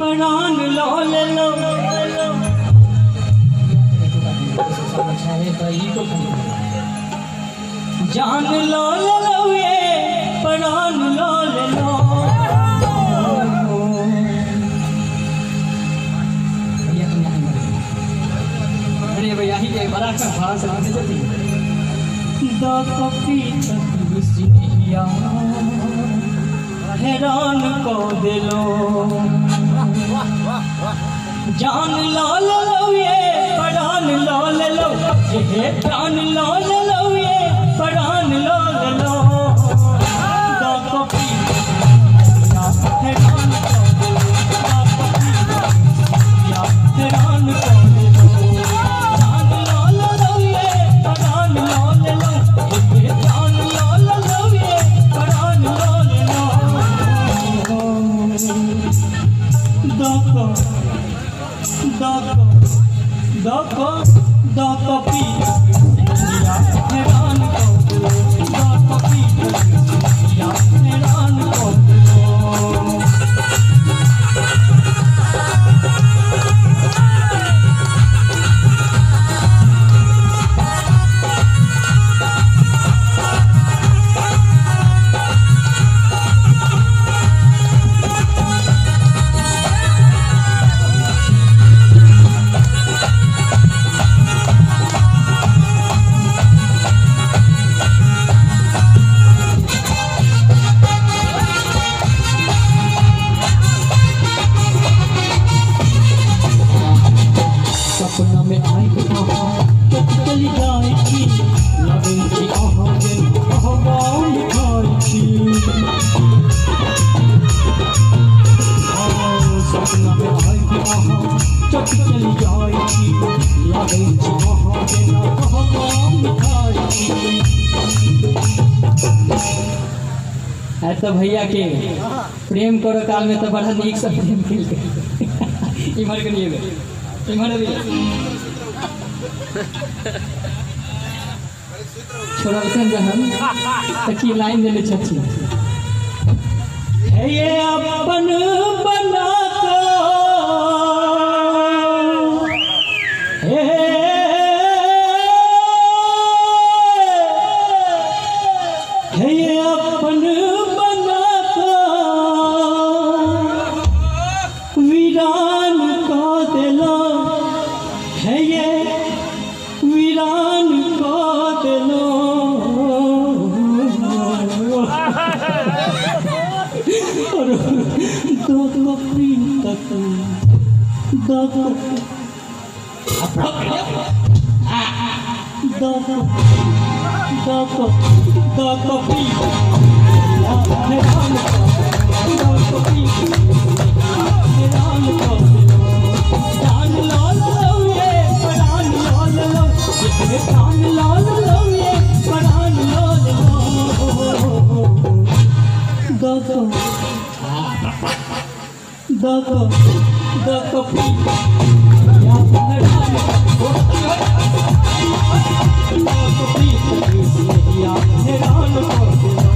प्राण लो लेलो। जान लो लेलो ये प्राण लो लेलो। भैया तुम यहाँ मरे। अरे भैया ही के बड़ा का भाव से आने देती। द कपी तक सिनिया हैरान को दिलो। जान लो लो ये प्राण लो लो, ये प्राण लो लो ये प्राण लो लो। द कपी हैरान को दिलो, द कपी हैरान को दिलो। जान लो लो ये प्राण लो लो, ये जान लो लो ये प्राण लो लो। दको दको दको दको पी हैरान को दिलो, दको पी हैरान को दिलो। सपना में आई अहाँ चट चलि जाइ छी, लगै छी अहाँ जेना कहबा लिखाइ छी। सपना में आई अहाँ चट चलि जाइ छी, लगै छी अहाँ जेना कहबा लिखाइ छी। तो भैया के प्रेम करो काल में तो बड़ा नीक से प्रेम केलकै। इम्हर कनि एबै, इम्हर एबै। छोड़लखिन जहन तऽ की लाइन देने छथिन, हे ये अपन बना कऽ, हे हे ये अपन बना कऽ वीरान कऽ देलो, हे ये वीरान कऽ देलो। और दो कपी तक दो दो दो दो कपी हैरान को, दो कपी हैरान को दिलो। जान लो लो ये प्राण लो लो, ये प्राण लो लो ये प्राण लो लो। दो दो दो कपी हैरान को, दो कपी हैरान को दिलो।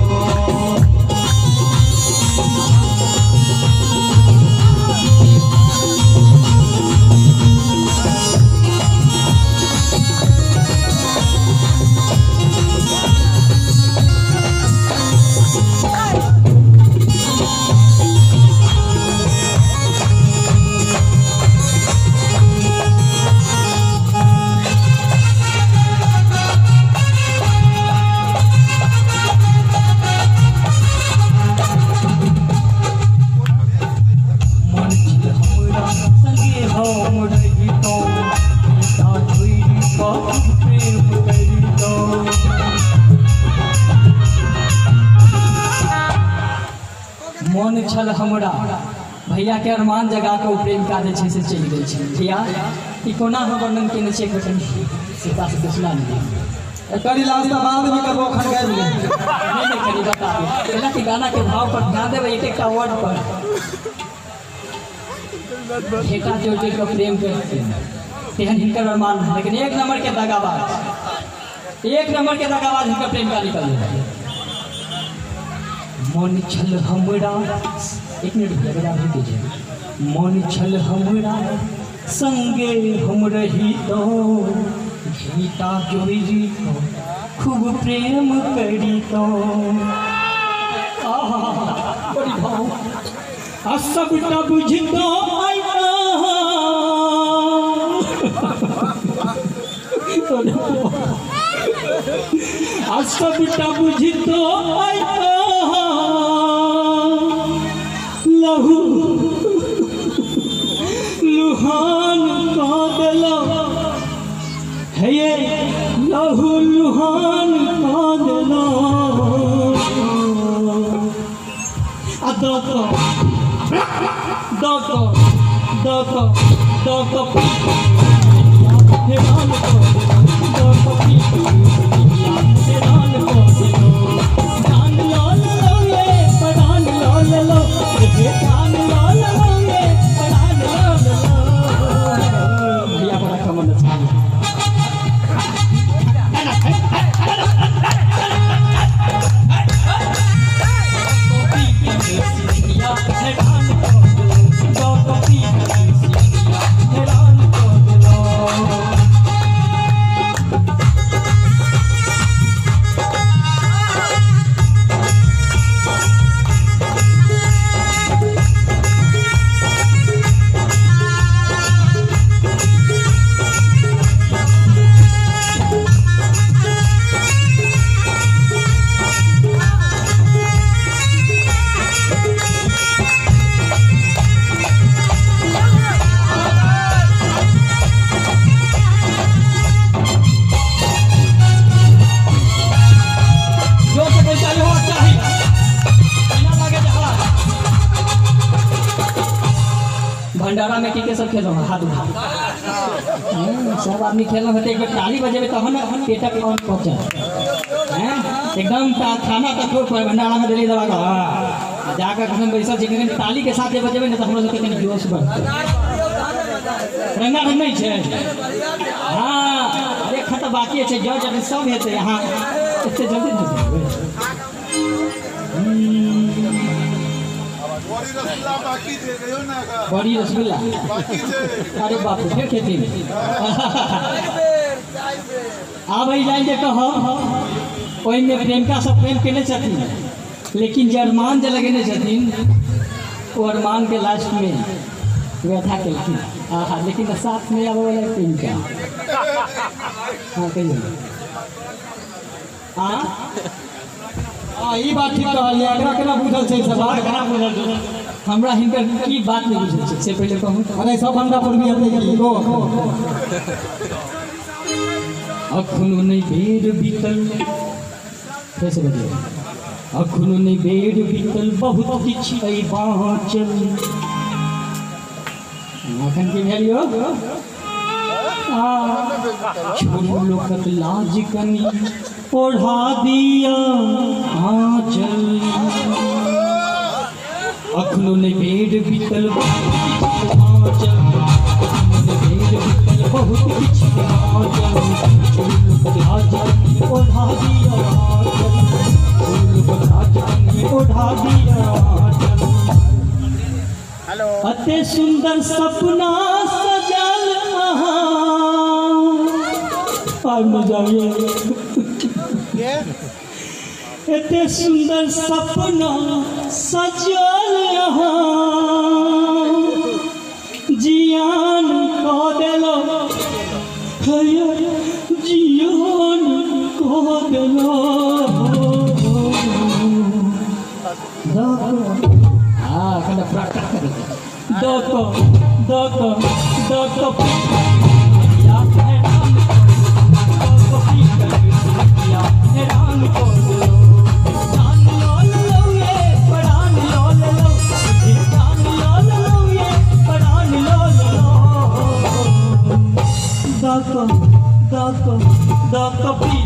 मन छल हमरा संगे हम रहितौं, पिता छोड़ि कऽ प्रेम करितौं। मन छल हमरा भैया के अरमान जगा कऽ ओ प्रेम काज जे छै से चलि गेल छै। भैया ई कोना अहाँ वर्णन केने छियै, एक बेर कनि सीता से सुना दिअ। एकर इलाज तऽ बाद में करबो, अखन गाबि ले। नहीं नहीं कनि बता दिअ, पहला के गाना के भाव पर ध्यान देबै, एक एकटा वर्ड पर। ठेका जोड़ जोड़ कऽ प्रेम करते तेहन हिनकर अरमान, लेकिन एक नंबर के दगाबाज, एक नंबर के दगाबाज हिनकर प्रेम का निकल। मन छल हमरा एक मिनट भैया, बजा भी दीजिए। मन छल हमरा संगे हम रही तो गीता जोड़ी तो खूब प्रेम करी तो आहा बड़ी भाव आ सबटा बुझतो आ सबटा बुझतो लहू लुहान कह देलो हे लहू लुहान कह देलो आ दक दक दक दक हेरान कह दक हेरान कह देलो जान लाल लो ये परान लाल लो हे जान लाल लो ये परान लाल लो। भैया बड़ा कमल अच्छा जोर से कोई चालू होना चाहिए, बिना लागे जहां। भंडारा में की के सब खेलो हाथ उठा सब आदमी खेलो होते एक बार ताली बजेबे तहन ने पेटक कौन पहुंचे हैं एकदम खाना तक पर भंडारा में देली दवा का जाकर कसम बैसल छी कनि ताली के साथ जे बजेबे ने त हमरा सबके कनि जोश बढ़तै। रंगा रंग नहीं छै। हां अरे खत बाकी छै जज जज सब हेतै अहाँ एते जल्दी नहीं जेबै। बड़ी रसगुल्ला बाकी छै कहियो ना का बड़ी रसगुल्ला बाकी छै। अरे बाप रे फेर खेती आब एहि लाइन जे कहब ओहिमे प्रेमिका सब प्रेम केने छथिन लेकिन जे अरमान जे लगेने छथिन ओ अरमान के लास्ट में व्यथा केलखिन। आहा लेकिन साथ में आबै वाला प्रेमिका। हाँ कहियौ। हाँ हाँ ई बात ठीक कहलियै। एकरा केना बुझल छै सब बात? केना बुझल छै हमरा? हिनकर की बात नहीं बुझल छै से पहिले कहू। अरे सब भंडा पर भी हेतै की गो। अखनो नहि बेर बीतल फेर से बजियौ। अखनो नहि बेर बीतल बहुत किछु अइ बाँचल। अखन की भेल यौ? छोड़ू लोकक लाज कनि ओढ़ा दिया आँचल। अखनो नहि बेर बीतल बहुत किछु बाँचल। अखनो नहि बेर बीतल बहुत किछु बाँचल। छोड़ू लोकक लाज कनि ओढ़ा दिया आँचल। छोड़ू लोकक लाज कनि ओढ़ा दिया आँचल। अते सुंदर सपना सजल अहाँ आइ मजा आबैए। एते सुंदर सपना सजल अहाँ जियान कऽ देलो जियान कऽ देलो। हाँ कने पूरा कट कर दे दक दक दक या हैरान हैरान को जान लाल लो ये परान लाल लो ये जान लाल लो ये परान लाल लो। दक दक दक पी